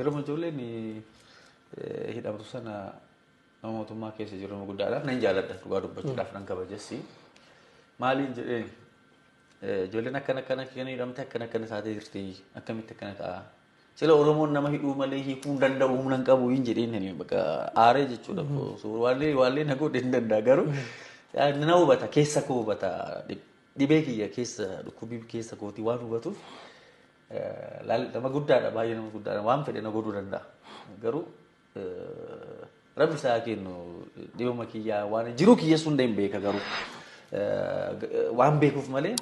Yeroo ijoolleen hidhamtu sana nama mootummaa keessa jiru nama guddaadhaaf nan jaaladha, dhugaa dubbachuudhaaf nan kabajassi. Maaliin jedheen, ijoolleen akkana akkana akkana hidhamte, akkana akkana taatee jirti, akkamitti akkana ta'a? Sila Oromoon nama hidhuu malee hiikuu hin danda'u, humna hin qabu hin jedheen, bakka aaree jechuudha. Waallee na godhe hin danda'a, garuu na hubata, keessa koo hubata, dhibee kiyya keessa, dhukkubii keessa kootii waan hubatuuf, nama guddaadha, baay'ee nama guddaadha, waan fedhe na godhuu danda'a. Garuu Rabbi isaa kennu, dhibama kiyyaa waan jiru kiyya sun hin beeka, garuu waan beekuuf malee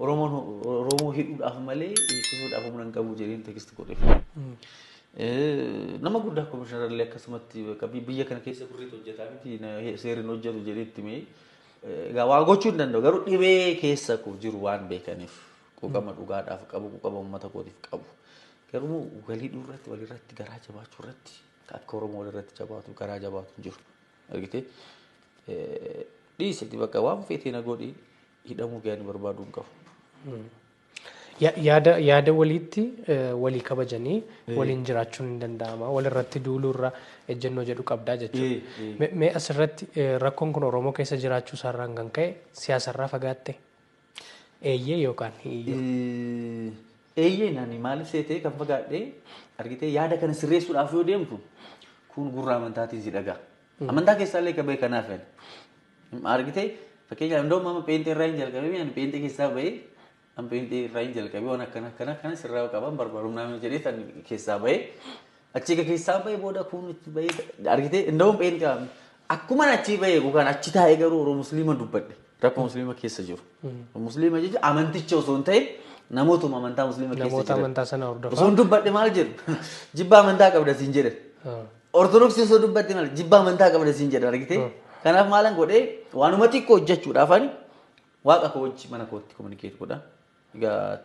Oromoon Oromoo hidhuudhaaf malee hiiksisuudhaaf humna hin qabu jedheen text godheef. Nama guddaa komishinarallee akkasumatti biyya kana keessa birriitu hojjetaa miti, seeriin hojjetu jedhee itti mee, egaa waa gochuu hin danda'u, garuu dhibee keessa koo jiru waan beekaniif, quuqama dhugaadhaaf qabu, quuqama uummata kootiif qabu. Garuu walii irratti, walirratti garaa jabaachuu irratti, akka Oromoo walirratti jabaatu, garaa jabaatu hin jiru. Argitee, dhiisati bakka waan feetee na godhi, hidhamuu ga'anii barbaaduu hin qabu. Yaada waliitti walii kabajanii waliin jiraachuun hin danda'ama. Walirratti duuluurra ejjennoo jedhu qabdaa jechuudha. Mee asirratti rakkoon kun Oromoo keessa jiraachuu isaarraan kan ka'e siyaasarraa fagaatte? Eeyyee yookaan hiyyoo? Eeyyee, nani maaliif seetee kan fagaadhee, argitee, yaada kana sirreessuudhaaf yoo deemtu kun gurra amantaatiin si dhagaa. Amantaa keessaallee qabee kanaaf argitee, fakkeenyaaf iddoo amma pheenxee irraa hin jalqabee, ani pheenxee keessaa bahee, an pheenxee irraa hin jalqabee, waan akkana akkana kana sirraa qaban barbaadu nama jedhee tan keessaa bahee, achi keessaa bahee booda kun itti bahee, argitee, inda'uun pheenxee akkuma achi bahee yookaan achi taa'ee, garuu Oromoo Musliima dubbadhe, rakkoo Musliima keessa jiru. Musliima jechuun amanticha osoo hin ta'in namootuma amantaa Musliima keessa Namoota jiran. amantaa sana hordofaa. Osoo hin dubbadhe maal jedhu? Jibba amantaa qabda siin jedhan. Ortodoksii osoo dubbatte maal? Jibba amantaa qabda siin jedhan, argitee. Kanaaf maalan godhee, waanuma xiqqoo hojjechuudhaaf ani waaqa koo wajji mana kootti communicate godha. Egaa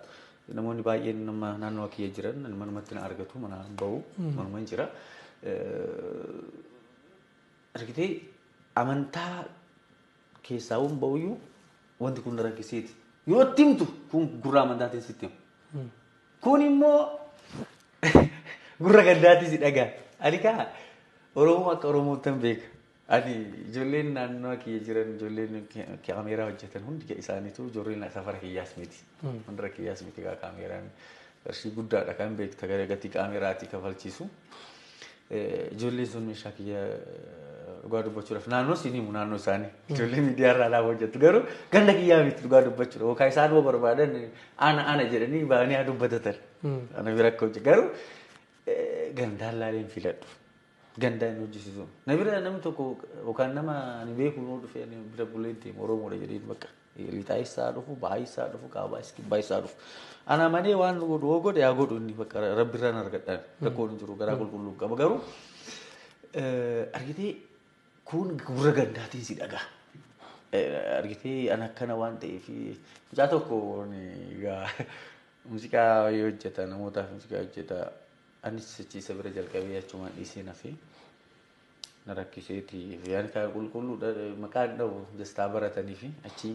namoonni baay'een nama naannoo kiyya jiran manumatti na argatu, mana bahu, manuma hin jira. Argitee, amantaa keessaa waan bahuyyuu wanti kun na rakkiseeti. Yoo itti himtu kun gurra amantaatiin sitti himu. Kun immoo gurra gandaatiin si dhagaa. Ani kaa Oromoo akka Oromootti beeka. Ani ijoolleen naannoo kiyya jiran, ijoolleen kaameeraa hojjetan hundi isaaniitu ijoolleen safara kiyyaas miti. Mandara kiyyaas miti. Kaa kaameeraan qarshii guddaadha kan beekta, gara gatii kaameeraatii kafalchiisu. Ijoolleen sun meeshaa kiyya, dhugaa dubbachuudhaaf naannoo siin himu, naannoo isaanii. Ijoollee miidiyaa irraa lafa hojjettu garuu ganda kiyyaa miti, dhugaa dubbachuudha. Yookaan isaan hoo barbaadan ana ana jedhanii ba'anii haa dubbatatan. Ana bira akka hojjetu garuu gandaan laaleen filadhu. Gandaan hin hojjisiisu. Na bira namni tokko yookaan nama ani beeku nuu dhufee ani bira bulee deemu Oromoodha jedhee bakka. Lixaa isaa dhufu, bahaa isaa dhufu, kaabaa isaa, kibbaa isaa dhufu. Ana malee waan godhu hoo godhe haa godhu, inni bakka Rabbi irraan argadhaan rakkoon hin jiru, garaa qulqulluu qaba, garuu argitee kun gurra gandaatiin si dhagaa. Argitee, ana akkana waan ta'eef, mucaa tokko egaa muuziqaa yoo hojjeta, namootaaf muuziqaa hojjeta, anis achi isa bira jalqabee achumaan dhiisee nafee na rakkiseeti. Yaani kan qulqulluudha, maqaan dhabu dastaa baratanii fi achi.